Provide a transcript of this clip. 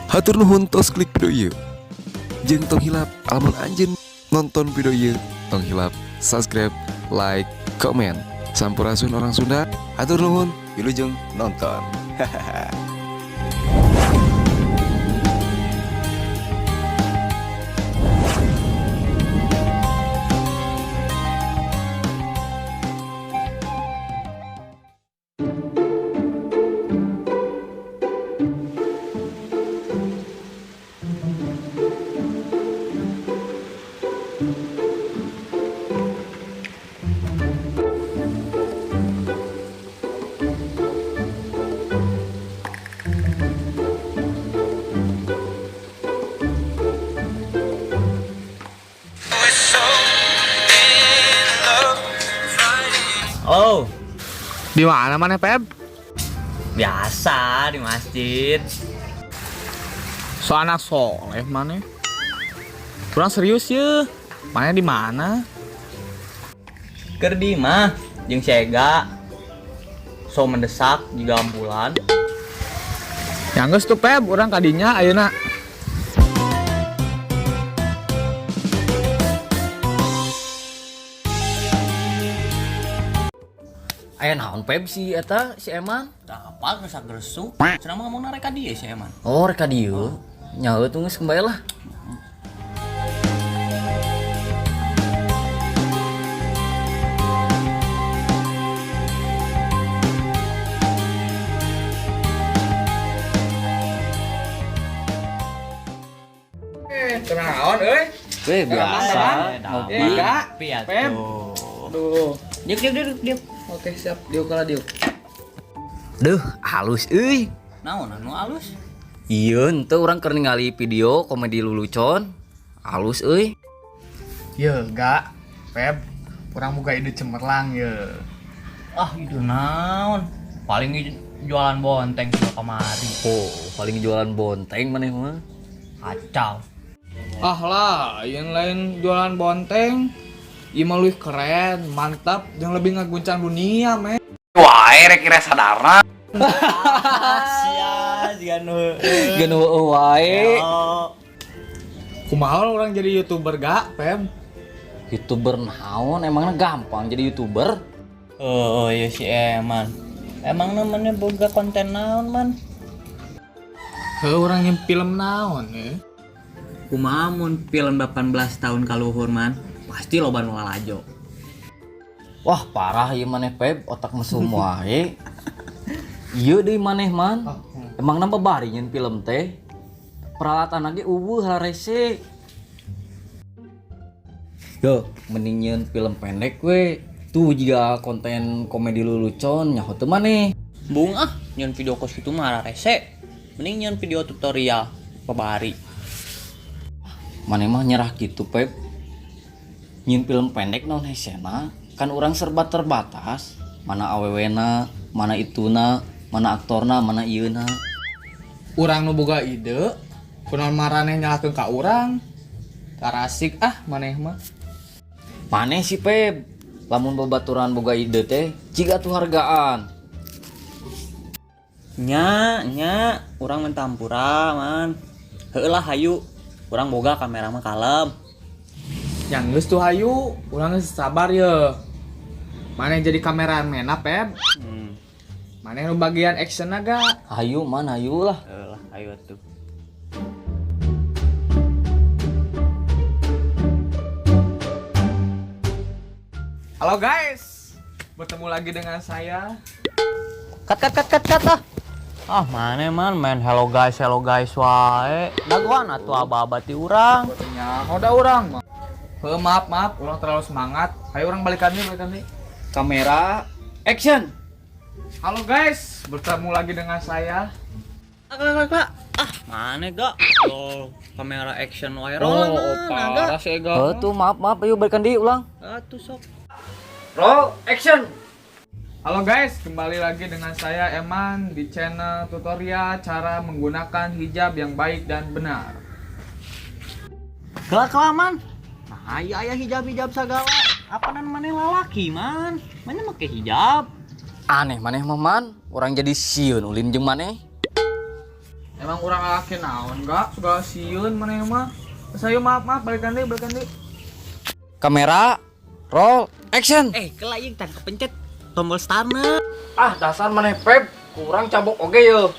Hatur nuhun tos klik video ieu. Jeung tong hilap lamun anjeun nonton video ieu, tong hilap subscribe, like, komen. Sampurasun orang Sunda. Hatur nuhun, wilujeng nonton. Hahaha. Oh, Di mana mana Peb? biasa di masjid. So anak soleh mana? Kurang serius ya. Mana di mana? Keur di mah jeung si Ega. So mendesak juga ambulan. Yang geus tuh Peb, urang kadinya ayeuna. Aya naon Peb si eta si Eman? Tah apa gesak gresuk? Cenah mah ngomongna rek ka dieu si Eman. Oh, rek ka dieu. Nyaho tuh geus kembali lah. Kenaon euy? Weh, biasa ngopi. Ega, Pi Peb. atuh. Aduh. Diuk diuk diuk diuk. Oke, siap. Diuk lah diuk. Duh, halus euy. Naon anu alus? Iya, henteu urang keur ningali video komedi lulucon. Halus euy. Ye, ga. Peb, urang boga ide cemerlang ye. Ah, itu naon? Paling jualan bonteng juga kamari. Oh, paling jualan bonteng maneh mah. Kacau. Ah lah, yang lain jualan bonteng. Ieu mah leuwih keren, mantap, jeung lebih ngaguncang dunia, men. Wae rek kira sadarna. Sia, jiga nu. Geus heueuh wae. Oh. Kumaha orang jadi YouTuber ga, Peb? YouTuber naon emangnya gampang jadi YouTuber? Oh, iya si Eman. Emang namanya boga konten naon, Man? Heuh, urang yang film naon ye? Kumaha mun film 18 tahun kaluhur, Man? Pasti loba nu lalajo. Wah, parah ieu maneh Peb, otak mesum wae. Ieu deui maneh man. Emang nambah bari nyeun film teh. Peralatan lagi eueuh harese. Yo, mending nyeun film pendek we. Tuh juga konten komedi lulucon nyaho teu maneh. Bung ah, nyeun video kos kitu mah rese. Mending nyeun video tutorial pebari. Maneh mah nyerah gitu, Peb. Nyeun film pendek naon hesena? Kan urang serba terbatas. Mana awewena, mana ituna, mana aktorna, mana ieuna. Urang nu boga ide, kunaon maraneh nyalahkeun ka urang. Tarasik ah maneh mah. Maneh sih Peb, lamun babaturan boga ide teh, jiga tuh hargaan. Nya, nya, urang mentampura, Man. Heueuh lah hayu. Urang boga kamera mah kalem. Yang geus tuh hayu, urang geus sabar ye. Maneh jadi kameramen Peb? Hmm. Maneh nu bagian action ga? Hayu man, hayu lah. Heueuh lah, hayu atuh. Halo guys, bertemu lagi dengan saya. Cut cut cut cut cut ah. Ah, mana man main hello guys wae. Dagoan atuh aba-aba ti urang. Nya, udah urang mah. Heuh, maaf maaf, urang terlalu semangat. Hayu urang balikan nih, balikan nih. Kamera action. Halo guys, bertemu lagi dengan saya. Ah, mana gak? Yo, kamera action wae roll Oh, man, agak. sih Ega. Oh, tuh maaf maaf, ayo balikan di ulang. Atuh sok. Roll action. Halo guys, kembali lagi dengan saya Eman di channel tutorial cara menggunakan hijab yang baik dan benar. Kelak kelaman. Nah, iya aya hijab-hijab sagala. Apa nan maneh lalaki, man? Maneh make hijab. Aneh maneh mah man, orang jadi sieun ulin jeung maneh. Emang urang lalaki naon gak? Segala sieun maneh mah. Saya maaf maaf, balikan deui, balikan deui. Kamera roll, action. Eh, kela ieu tang kepencet tombol startna. Ah, dasar maneh, Pep, kurang cabok oge yo.